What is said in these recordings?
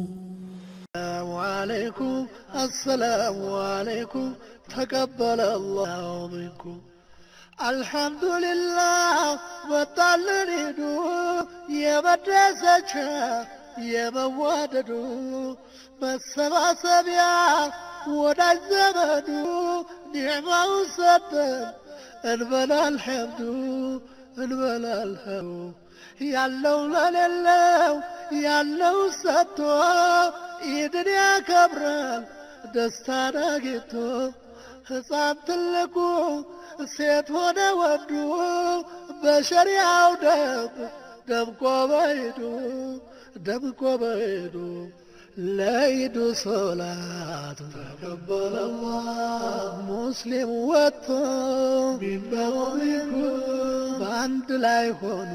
السلام عليكم السلام عليكم تقبل الله منكم الحمد لله መጣልን ዒዱ የመደሰቻ የመዋደዱ መሰባሰቢያ ወዳጅ ዘመዱ ኒዕማውን ሰጠን እንበላ አልሐምዱ እንበላ አልሐምዱ ያለው ለሌለው ያለው ሰጥቶ ኢድን ያከብራል ደስታን አግኝቶ ሕፃን ትልቁ ሴት ሆነ ወንዱ በሸሪያው ደንብ ደምቆ በዒዱ ደምቆ በዒዱ ለዒዱ ሶላት ተቀበለ አላህ ሙስሊም ወጥቶ በአንድ ላይ ሆኖ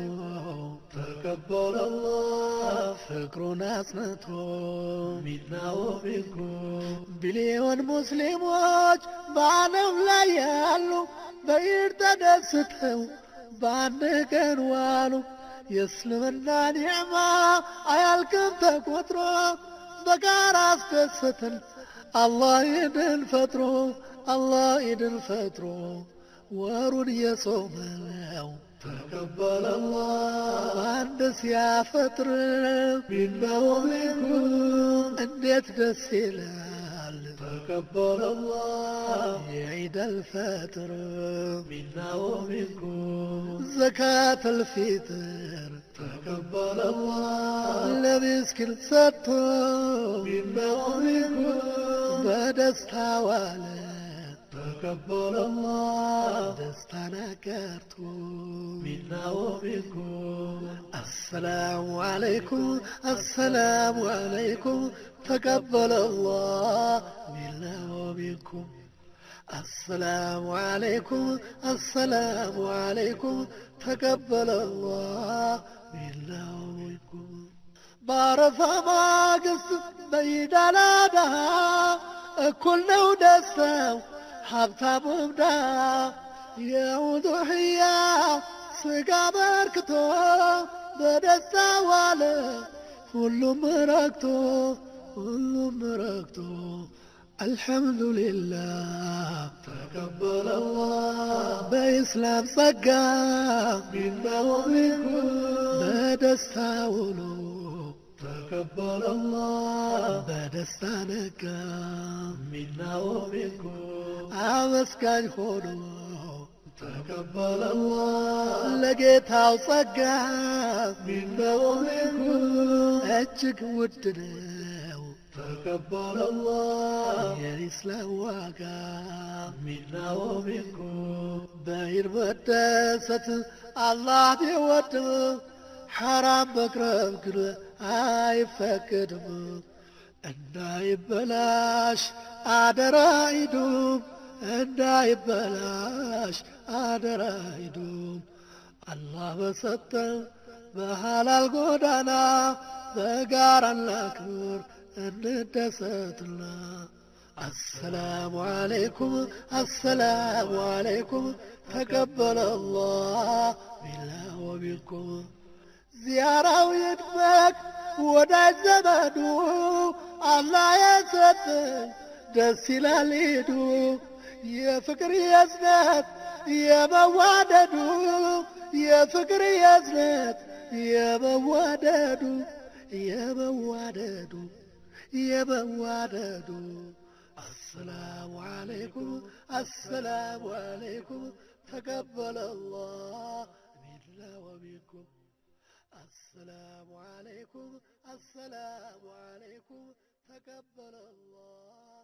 ተቀበለ አላህ ፍቅሩን አጽንቶ ሚና ወሚንኩም ቢሊዮን ሙስሊሞች በዓለም ላይ ያሉ በኢድ ተደስተው በአንድ ቀን ዋሉ። የእስልምና ኒዕማ አያልቅም ተቆጥሮ በጋራ አስደሰተን አላህ ኢድን ፈጥሮ አላህ ኢድን ፈጥሮ ወሩን የጾመው ተቀበለ አላህ አንድ ሲያፈጥር ሚና ወሚንኩም እንዴት ደስ ይላል ተቀበለ አላህ የዒድ አልፈጥር ሚና ወሚንኩም ዘካት አልፊጥር ተቀበለ አላህ ለሚስኪን ሰጥቶ ሚና ወሚንኩም በደስታ ዋለ ተቀበለ አላህ ደስታን አጋርቶ ሚና ወሚንኩም አሰላሙ አለይኩም አሰላሙ አለይኩም ተቀበለ አላህ ሚና ወሚንኩም አሰላሙ አለይኩም አሰላሙ አለይኩም ተቀበለ አላህ ሚና ወሚንኩም በአረፋ ማግስት በኢድ አል አድሃ እኩል ነው ደስታው ሀብታሙም ድሃ የኡዱሕያ ስጋ በርክቶ በደስታ ዋለ ሁሉም ረክቶ ሁሉም ረክቶ አልሐምዱሊላህ ተቀበለ አላህ በኢስላም ጸጋ ሚና ወሚንኩም በደስታ ውሎ ተቀበለ አላህ በደስታ ነጋ ሚና ወሚንኩም አመስጋኝ ሆኖ ተቀበለ አላህ ለጌታው ጸጋ ሚና ወሚንኩም እጅግ ውድ ነው ተቀበለ አላህ የኢስላም ዋጋ ሚና ወሚንኩም በኢድ መደሰት አላህ ቢወድም ሐራም መቅረብ ግን አይፈቅድም። እንዳይበላሽ አደራ ዒዱም እንዳይበላሽ አደራ ዒዱም አላህ በሰጠን በሐላል ጎዳና በጋራ እናክብር እንደሰትና። አሰላሙ አለይኩም አሰላሙ አለይኩም ተቀበለ አላህ ሚና ወሚንኩም ዚያራው ይድመቅ ወዳጅ ዘመዱ አላህ የሰጠን ደስ ይላል ዒዱ የፍቅር የዝነት የመዋደዱ የፍቅር የዝነት የመዋደዱ የመዋደዱ የመዋደዱ አሰላሙ አለይኩም አሰላሙ አለይኩም ተቀበለ አላህ ሚና ወሚንኩም አሰላሙ አለይኩም አሰላሙ አለይኩም ተቀበለ አላህ።